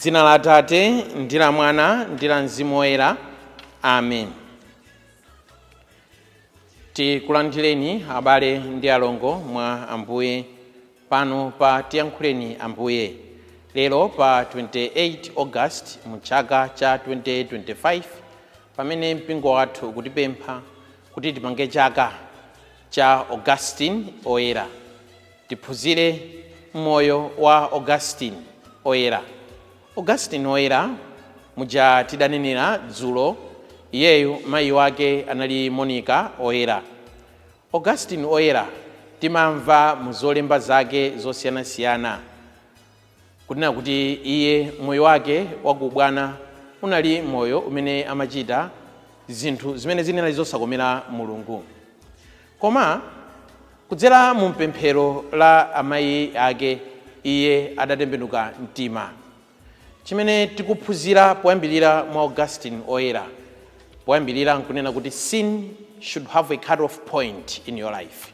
Dzina la Atate ndi la Mwana ndi la Mzimu Woyera, amen. Tikulandireni abale ndi alongo mwa Ambuye pano pa Tiyankhuleni Ambuye lero pa 28 August mu chaka cha 2025, pamene mpingo wathu ukutipempha kuti tipange chaka cha Augustine Oyera, tiphunzire moyo wa Augustine Oyera. Augustine Oyera muja tidanenera dzulo, iyeyu mayi wake anali Monica Oyera. Augustine Oyera timamva mu zolemba zake zosiyanasiyana kunena kuti iye moyo wake wakubwana unali moyo umene amachita zinthu zimene zinali zosakomera Mulungu, koma kudzera mu mpemphero la amayi ake iye adatembenuka mtima. Chimene tikuphunzira poyambirira mwa Augustine Oyera, poyambirira nkunena kuti sin should have a cut off point in your life,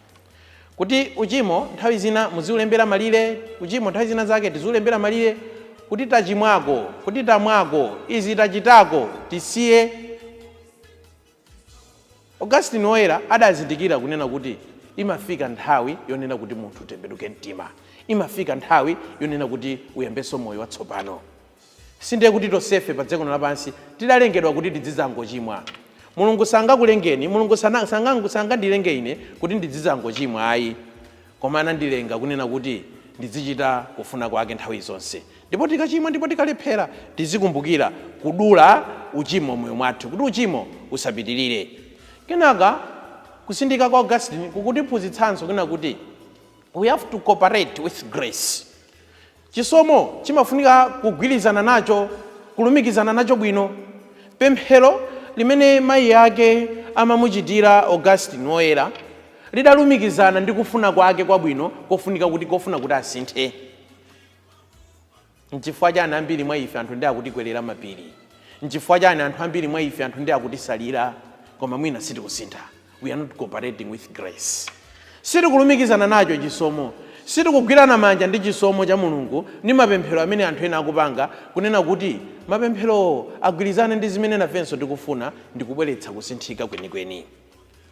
kuti uchimo nthawi zina muziulembera malire. Uchimo nthawi zina zake tiziulembera malire, kuti tachimwako, kuti tamwako, izi tachitako, tisiye. Augustine Oyera adazindikira kunena kuti imafika nthawi yonena kuti munthu utembenuke mtima, imafika nthawi yonena kuti uyambenso moyo watsopano. Sindiye kuti tonsefe pa dziko lapansi tidalengedwa kuti tidzidzangochimwa. Mulungu sangakulengeni, Mulungu sangandilenge ine kuti ndidzidzangochimwa, ayi, koma anandilenga kunena kuti ndizichita kufuna kwake nthawi zonse. Ndipo tikachimwa ndipo tikalephera, tizikumbukira kudula uchimo moyo mwathu kuti uchimo usapitirire. Kenaka kusindika kwa Augustine kukutiphunzitsanso kunena kuti we have to cooperate with grace. Chisomo chimafunika kugwirizana nacho, kulumikizana nacho bwino. Pemphero limene mayi ake amamuchitira Augustine Woyera lidalumikizana ndi kufuna kwake kwabwino kofunika kuti kofuna kuti asinthe. Nchifukwa chani ambiri mwa ife anthu ndi akutikwerera mapiri? Nchifukwa chani anthu ambiri mwa ife anthu ndi akutisalira, koma mwina sitikusintha? We are not cooperating with grace. Sitikulumikizana nacho chisomo, sitikugwirana manja ndi chisomo cha Mulungu ndi mapemphero amene anthu ena akupanga, kunena kuti mapempherowo agwirizane ndi zimene nafenso tikufuna ndi kubweretsa kusinthika kwenikweni.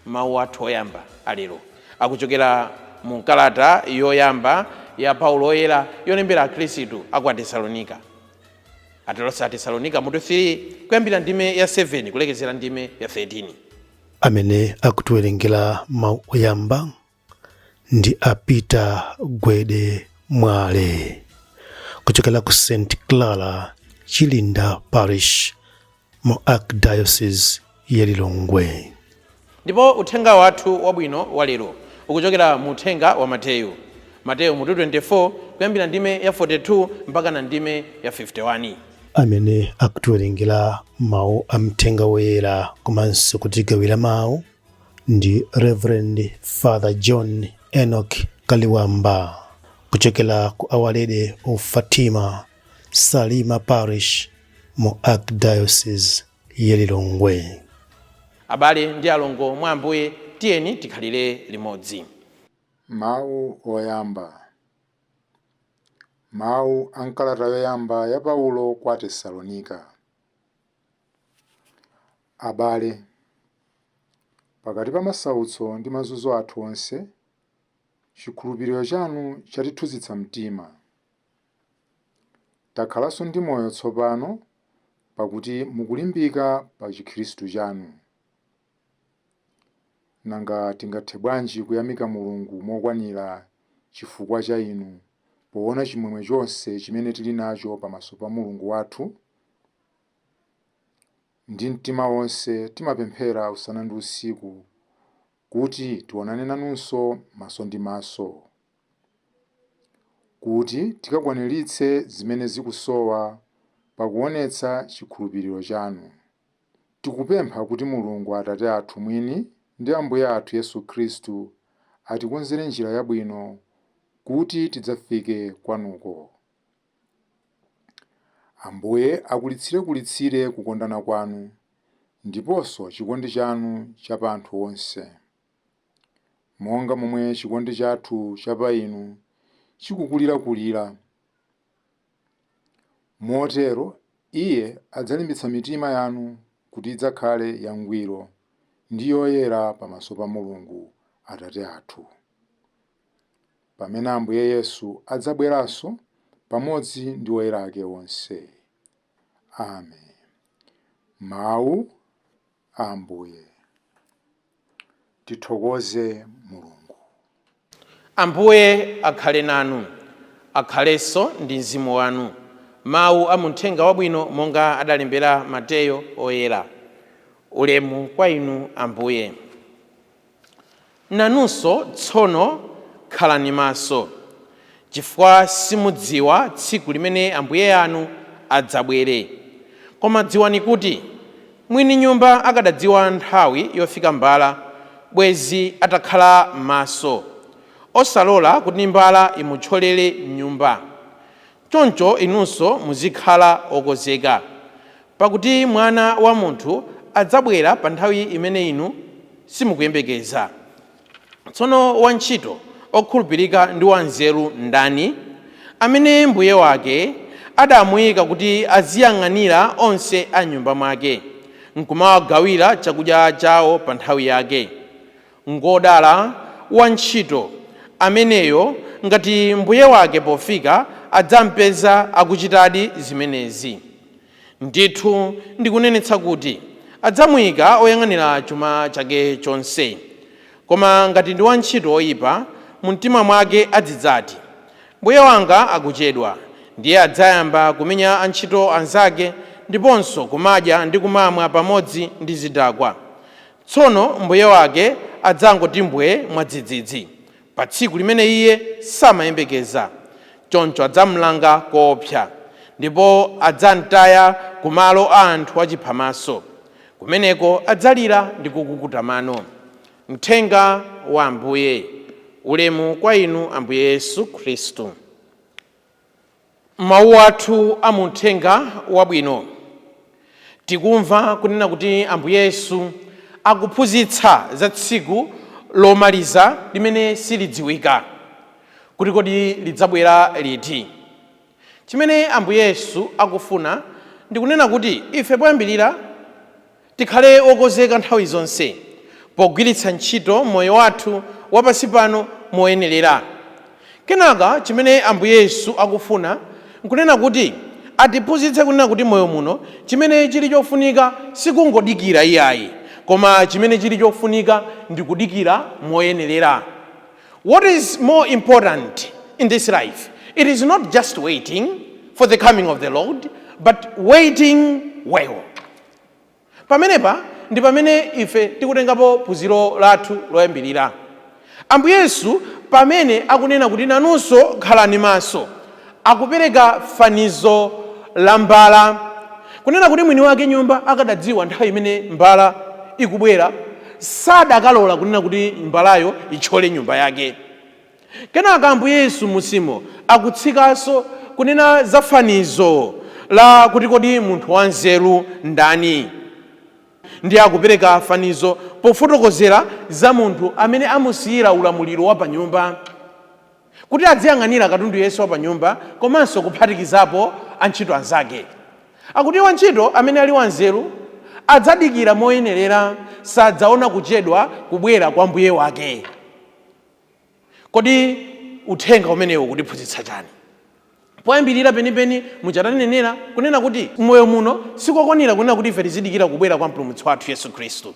Mawu athu oyamba alero akuchokera mu kalata yoyamba ya Paulo Oyera yolembera Akhristu aku Atesalonika, Atesalonika mutu 3, kuyambira ndime ya 7 kulekezera ndime ya 13. Amene akutiwerengera mawu oyamba ndi a Peter Gwede Mwale kuchokera ku St Clara Chilinda Parish mu Archdiocese ya Lilongwe. Ndipo uthenga wathu wabwino wa lero ukuchokera mu uthenga wa Mateyu, Mateyu mutu 24, kuyambira ndime ya 42 mpaka na ndime ya 51. Amene akutiwerengera mawu a mthenga woyera komanso kutigawira mawu ndi Reverend Father John Enoch Kaliwamba kuchokera ku Our Lady of Fatima Salima Parish mu Archdiocese ya Lilongwe. Abale ndi alongo mwa Ambuye, tiyeni tikhalire limodzi. Mawu oyamba. Mawu a m'kalata yoyamba ya Paulo kwa Atesalonika. Abale, pakati pa masautso ndi mazunzo athu onse, chikhulupiriro chanu chatithunzitsa mtima. Takhalanso ndi moyo tsopano pakuti mukulimbika pa Chikhristu chanu. Nanga tingathe bwanji kuyamika Mulungu mokwanira chifukwa cha inu, poona chimwemwe chonse chimene tili nacho pamaso pa Mulungu wathu? Ndi mtima wonse timapemphera usana ndi usiku kuti tionane nanunso maso ndi maso, kuti tikakwaniritse zimene zikusowa pakuonetsa chikhulupiriro chanu. Tikupempha kuti Mulungu Atate athu mwini ndi Ambuye athu Yesu Khristu atikonzere njira yabwino kuti tidzafike kwanuko. Ambuye akulitsirekulitsire kukondana kwanu ndiponso chikondi chanu cha pa anthu onse, monga momwe chikondi chathu cha pa inu chikukulirakulira. Motero Iye adzalimbitsa mitima yanu kuti idzakhale yangwiro ndi yoyera pamaso pa Mulungu Atate athu, pamene Ambuye Yesu adzabweranso pamodzi ndi oyera ake onse. Amen. Mawu a Ambuye. Tithokoze Mulungu. Ambuye akhale nanu, akhalenso ndi mzimu wanu. Mawu a muthenga wabwino monga adalembera Mateyo oyera. Ulemu kwa inu, Ambuye. Nanunso tsono khalani maso, chifukwa simudziwa tsiku limene Ambuye anu adzabwere. Koma dziwani kuti mwini nyumba akadadziwa nthawi yofika mbala, bwezi atakhala maso, osalola kuti mbala imuthyolere nyumba. Choncho inunso muzikhala okonzeka, pakuti Mwana wa Munthu adzabwera pa nthawi imene inu simukuyembekeza. Tsono wantchito okhulupirika ndi wanzeru ndani, amene mbuye wake adamuyika kuti aziyang'anira onse a nyumba mwake, nkumawagawira chakudya chawo pa nthawi yake? Ngodala wantchito ameneyo ngati mbuye wake pofika adzampeza akuchitadi zimenezi. Ndithu ndikunenetsa kuti adzamuyika oyang'anira chuma chake chonse. Koma ngati ndi wantchito oyipa, mumtima mwake adzidzati, 'Mbuye wanga akuchedwa,' ndiye adzayamba kumenya antchito anzake ndiponso kumadya ndi kumamwa pamodzi ndi zidakwa. Tsono mbuye wake adzangoti mbwe mwadzidzidzi pa tsiku limene iye samayembekeza. Choncho adzamlanga koopsa, ndipo adzamtaya kumalo a anthu achiphamaso. Kumeneko adzalira ndi kukukuta mano. Mthenga wa Ambuye. Ulemu kwa inu, Ambuye Yesu Khristu. Mawu athu a muthenga wabwino, tikumva kunena kuti Ambuye Yesu akuphunzitsa za tsiku lomaliza limene silidziwika kuti kodi lidzabwera liti. Chimene Ambuye Yesu akufuna ndikunena kuti ife poyambirira tikhale okonzeka nthawi zonse pogwiritsa ntchito moyo wathu wapansi pano moyenerera. Kenaka chimene Ambuye Yesu akufuna nkunena kuti atiphunzitse kunena kuti moyo muno chimene chili chofunika sikungodikira iyayi, koma chimene chili chofunika ndi kudikira moyenerera. What is more important in this life, it is not just waiting for the coming of the Lord, but waiting well. Pamenepa ndi pamene ife tikutengapo phunziro lathu loyambirira. Ambuye Yesu pamene akunena kuti nanunso khalani maso, akupereka fanizo la mbala, kunena kuti mwini wake nyumba akadadziwa nthawi imene mbala ikubwera, sadakalola kunena kuti mbalayo ithyole nyumba yake. Kenaka Ambuye Yesu musimo akutsikanso kunena za fanizo la kuti kodi munthu wanzeru ndani, ndi akupereka fanizo pofotokozera za munthu amene amusiyira ulamuliro wa panyumba kuti adziyang'anira katundu yense wa panyumba, komanso kuphatikizapo antchito anzake. Akuti wantchito amene ali wanzeru adzadikira moyenerera, sadzaona kuchedwa kubwera kwa mbuye wake. Kodi uthenga umenewu kutiphunzitsa chani? Poyambirira penipeni muchatanenera kunena kuti moyo muno sikokwanira kunena kuti ife tizidikira kubwera kwa Mpulumutsi wathu Yesu Khristu,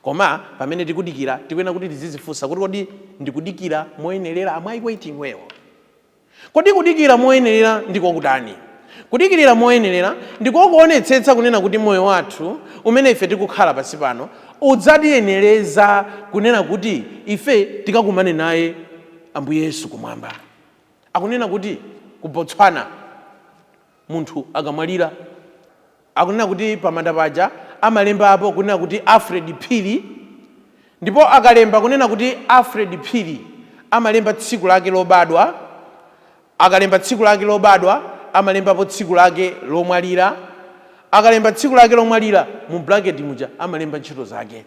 koma pamene tikudikira tikuyenera kuti tizizifunsa kuti kodi ndikudikira moyenerera? Am I waiting well? Kodi kudikira moyenerera ndiko kutani? Kudikirira moyenerera ndiko kuonetsetsa kunena kuti moyo wathu umene ife tikukhala pansi pano udzatiyenereza kunena kuti ife tikakumane naye Ambuye Yesu kumwamba. Akunena kuti ku Botswana munthu akamwalira, akunena kuti pamanda paja amalembapo kunena kuti Alfred Phiri, ndipo akalemba kunena kuti Alfred Phiri amalemba tsiku lake lobadwa. Akalemba tsiku lake lobadwa, amalembapo tsiku lake lomwalira. Akalemba tsiku lake lomwalira, mu bracket muja amalemba ntchito zake,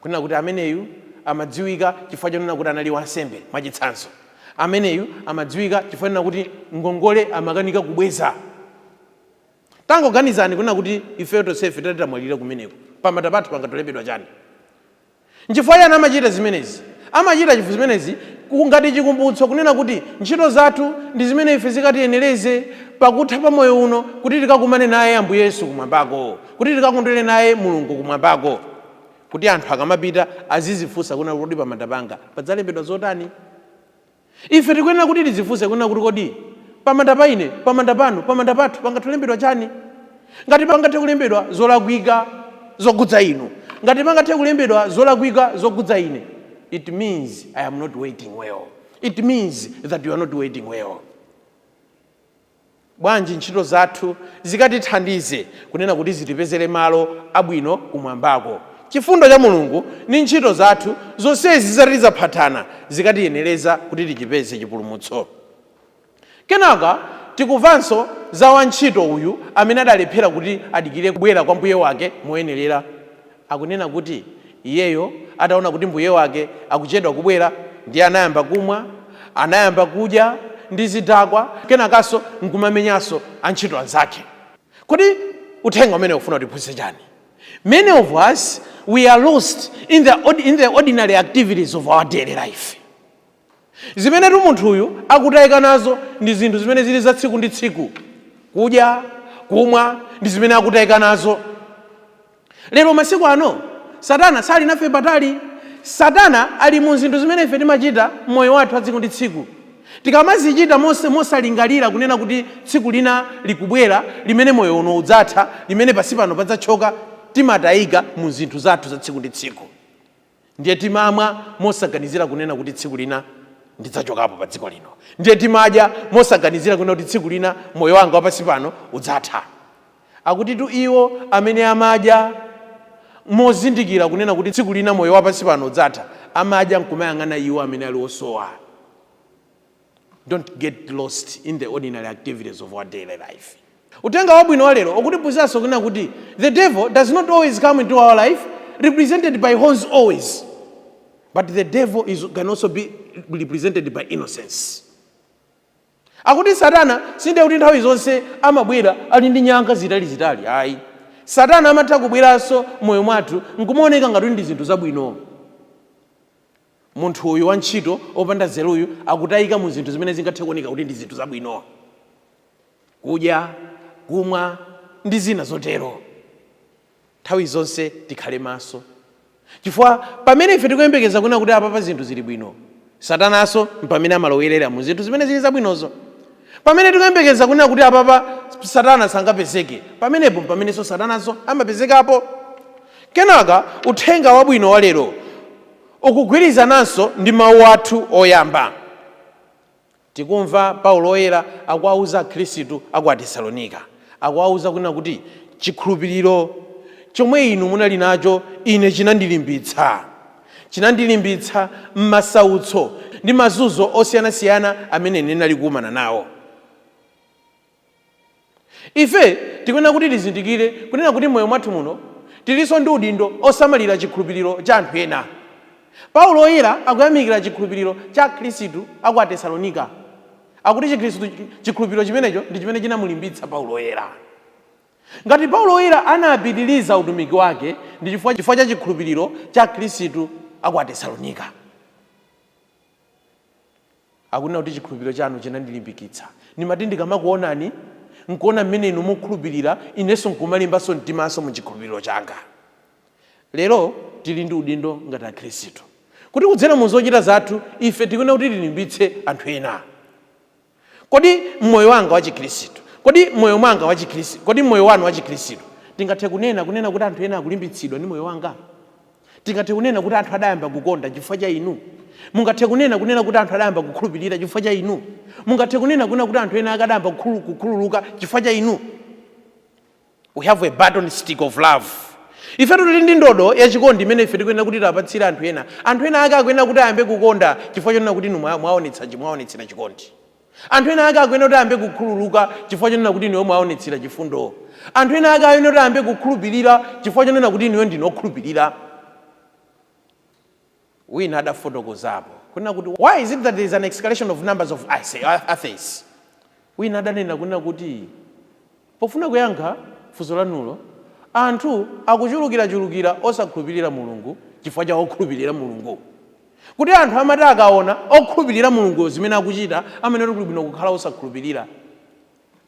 kunena kuti ameneyu amadziwika chifukwa chonena kuti anali wansembe, mwachitsanzo. Ameneyu amadziwika chifukwa kuti ngongole amakanika kubweza. Tangoganizani kunena kuti ifeyo tonsefe tati tamwalira kumeneko, pamanda pathu pangatolembedwa chani? Nchifukwa chani amachita zimenezi? Amachita chifukwa zimenezi ngati chikumbutso kunena kuti ntchito zathu ndi zimene ife zikatiyenereze pakutha pa moyo uno kuti tikakumane naye Ambuye Yesu kumwambako, kuti tikakondwere naye Mulungu kumwambako, kuti anthu akamapita azizifunsa kunena kuti pamanda panga padzalembedwa zotani. Ife tikuyenera kuti tizifunse kunena kuti kodi pamanda pa ine, pamanda panu, pamanda pathu pangathe kulembedwa chani? Ngati pangathe kulembedwa zolakwika zokhudza inu, ngati pangathe kulembedwa zolakwika zokhudza ine, it means I am not waiting well. It means that you are not waiting well. Bwanji ntchito zathu zikatithandize kunena kuti zitipezere malo abwino kumwambako? Chifundo cha Mulungu ndi ntchito zathu zonsezi zitati zaphatana, zikatiyenereza kuti tichipeze chipulumutso. Kenaka tikumvanso za wantchito uyu amene adalephera kuti adikire kubwera kwa mbuye wake moyenerera. Akunena kuti iyeyo ataona kuti mbuye wake akuchedwa kubwera, ndiye anayamba kumwa, anayamba kudya ndi zidakwa, kenakanso nkumamenyanso antchito anzake. Kodi uthenga umene ufuna kutiphunzitsa chani? Many of us, we are lost in the ordinary activities of our daily life. Zimenetu munthuyu akutayika nazo ndi zinthu zimene zili za tsiku ndi tsiku. Kudya, kumwa, ndi zimene akutayika nazo. Lero masiku ano Satana sali nafe patali. Satana ali mu zinthu zimene ife timachita mmoyo wathu wa tsiku ndi tsiku. Tikamazichita mosalingalira kunena kuti tsiku lina likubwera limene moyo uno udzatha, limene pasi pano padzachoka, timatayika mu zinthu zathu za tsiku ndi tsiku. Ndiye timamwa mosaganizira kunena kuti tsiku lina ndidzachokapo pa dziko lino. Ndiye timadya mosaganizira kunena kuti tsiku lina moyo wanga wapasi pano udzatha. Akutitu iwo amene amadya mozindikira kunena kuti tsiku lina moyo wapasi pano udzatha, amadya nkumayang'ana iwo amene ali osowa. Don't get lost in the ordinary activities of our daily life. Uthenga wabwino wa lero ukutiphunzitsanso kunena kuti the devil does not always come into our life represented by horns always, but the devil can also be represented by innocence. Akuti Satana sindiye kuti nthawi zonse amabwera ali ndi nyanga zitalizitali, ayi. Satana amatha kubweranso moyo mwathu nkumaoneka ngati ndi zinthu zabwino. Munthu uyu wantchito opanda nzeruyu akutayika mu zinthu zimene zingathe kuoneka kuti ndi zinthu zabwino, kudya, kumwa ndi zina zotero. Nthawi zonse tikhale maso, chifukwa pamene ife tikuyembekeza kunena kuti apapa zinthu zili bwino, Satananso mpamene amalowerera mu zinthu zimene zili zabwinozo. Pamene tikuyembekeza kunena kuti apapa Satana sangapezeke, pamenepo mpamenenso Satananso amapezekapo. Kenaka uthenga wabwino wa lero ukugwirizananso ndi mawu athu oyamba. Tikumva Paulo Oyera akuwauza Akhristu aku Atesalonika, akuwauza kunena kuti chikhulupiriro chomwe inu munali nacho ine chinandilimbitsa, chinandilimbitsa m'masautso ndi mazunzo osiyanasiyana amene ine ndinali kukumana nawo. Ife tikuyenera kuti tizindikire kunena kuti moyo mwathu muno tilinso ndi udindo osamalira chikhulupiriro cha anthu ena. Paulo Oyera akuyamikira chikhulupiriro cha Akhristu aku Atesalonika. Akuti chikhulupiriro chimenecho ndi chimene chinamulimbitsa Paulo Oyera. Ngati Paulo Oyera anapitiriza utumiki wake, ndi chifukwa cha chikhulupiriro cha Akhristu aku Atesalonika. Akunena kuti chikhulupiriro chanu chinandilimbikitsa. Ndimati ndikamakuonani, nkuona mmene inu mukhulupirira, inenso nkumalimbanso mtimanso mu chikhulupiriro changa. Lero tili ndi udindo ngati Akhristu kuti kudzera mu zochita zathu ife tikuyenera kuti tilimbitse anthu ena. Kodi mmoyo wanga wa Chikhristu, kodi moyo mwanga wa Chikhristu, kodi moyo wanu wa Chikhristu, tingathe kunena kuti anthu ena akulimbitsidwa ndi moyo wanga? Tingathe kunena kuti anthu adayamba kukonda chifukwa cha inu? Mungathe kunena kuti anthu adayamba kukhulupirira chifukwa cha inu? Mungathe kunena kuti anthu ena akadayamba kukhululuka chifukwa cha inu? We have a baton stick of love. Ifetu tili ndi ndodo yachikondi imene ife tikuyenera kuti tiwapatsire anthu ena. Anthu ena ake akuyenera kuti ayambe kukonda chifukwa chonena kuti inu mwaonetsera chikondi. Anthu ena ake akuyenera kuti ayambe kukhululuka chifukwa chonena kuti inuyo mwaonetsera chifundo. Anthu ena ake akuyenera kuti ayambe kukhulupirira chifukwa chonena kuti inuyo ndinu okhulupirira. Wina adafotokozapo. Kunena kuti why is it that there is an escalation of numbers of atheists? Wina adanena kunena kuti pofuna kuyankha funso lanulo, anthu akuchulukirachulukira osakhulupirira Mulungu chifukwa cha okhulupirira Mulungu. Kuti anthu amati akaona okhulupirira Mulungu zimene akuchita, amene kuli bwino kukhala osakhulupirira.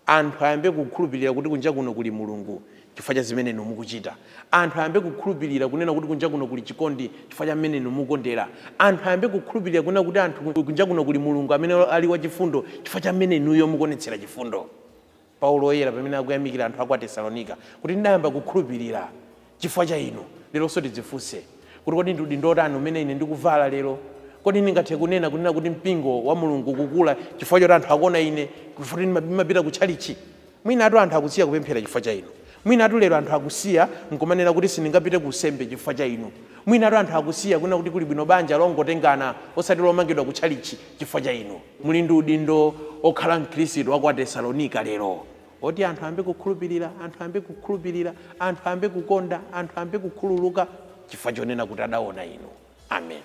Anthu ayambe kukhulupirira kuti kunja kuno kuli Mulungu chifukwa cha zimene inu mukuchita. Anthu ayambe kukhulupirira kunena kuti kunja kuno kuli chikondi chifukwa cha mmene inu mukondera. Anthu ayambe kukhulupirira kunena kuti anthu kunja kuno kuli Mulungu amene ali wachifundo chifukwa cha mmene inuyo mukuonetsera chifundo. Paulo Oyera pamene akuyamikira anthu aku Atesalonika kuti ndinayamba kukhulupirira chifukwa cha inu. Leronso tidzifunse kuti kodi ndi udindo otani umene ine ndikuvala lero? Kodi ndingathe kunena kunena kuti mpingo wa Mulungu ukukula chifukwa choti anthu akuona ine, chifukwa choti ndimapita ku tchalitchi? Mwinatu anthu akusiya kupemphera chifukwa cha inu. Mwinatu lero anthu akusiya nkumanena kuti sindingapite ku unsembe chifukwa cha inu. Mwinatu anthu akusiya kunena kuti kuli bwino banja longotengana osati lomangidwa ku tchalitchi chifukwa cha inu. Muli ndi udindo okhala Mkhristu wa ku Atesalonika lero, oti anthu ayambe kukhulupirira, anthu ayambe kukhulupirira, anthu ayambe kukonda, anthu ayambe kukhululuka chifukwa chonena kuti adaona inu. Amen.